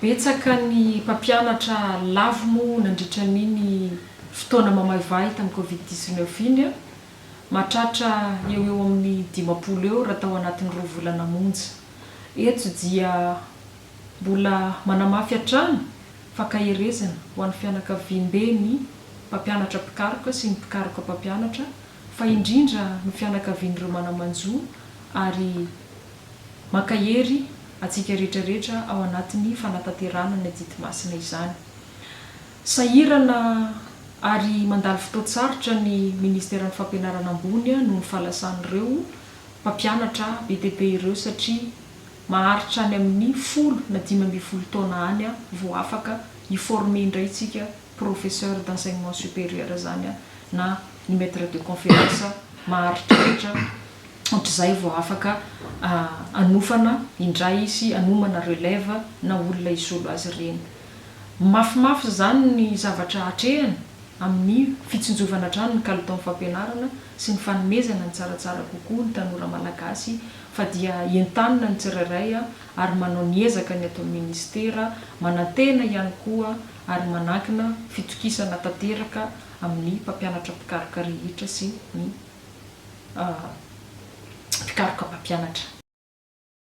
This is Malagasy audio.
Betsaka ny mpampianatra lavo moa nandritra an'iny fotoana mamaivay tamin'ny Covid 19 iny, mahatratra eo ho eo amin'ny 50 eo raha tao anatin'ny roa volana monja. Eto dia mbola manamafy hatrany fankaherezana ho an'ny fianakaviambe ny mpampianatra mpikaroka sy ny mpikaroka mpampianatra fa indrindra ny fianakavian'ireo mana-manjo ary mankahery antsika rehetra rehetra ao anatin'ny fanatanterahana ny adidy masina izany. Sahirana ary mandalo fotoan-tsarotra ny Ministeran'ny Fampianarana Ambony noho ny fahalasan'ireo mpampianatra be dia be ireo satria maharitra any amin'ny folo na 15 taona any vao afaka hi-former indray isika professeur d'enseignement supérieur izany na ny maître de conférence maharitraritra ohatr'izay vao afaka hanofana indray sy hanomana relève na olona hisolo azy ireny. Mafimafy izany ny zavatra atrehina amin'ny fitsinjovana hatrany ny kalitaon'ny fampianarana sy ny fanomezana ny tsaratsara kokoa ny tanora malagasy fa dia entanina ny tsirairay ary manao ny ezaka ny ato amin'ny minisitera, manantena ihany koa ary manankina fitokisana tanteraka amin'ny mpampianatra mpikaroka rehetra sy ny mpikaroka mpampianatra.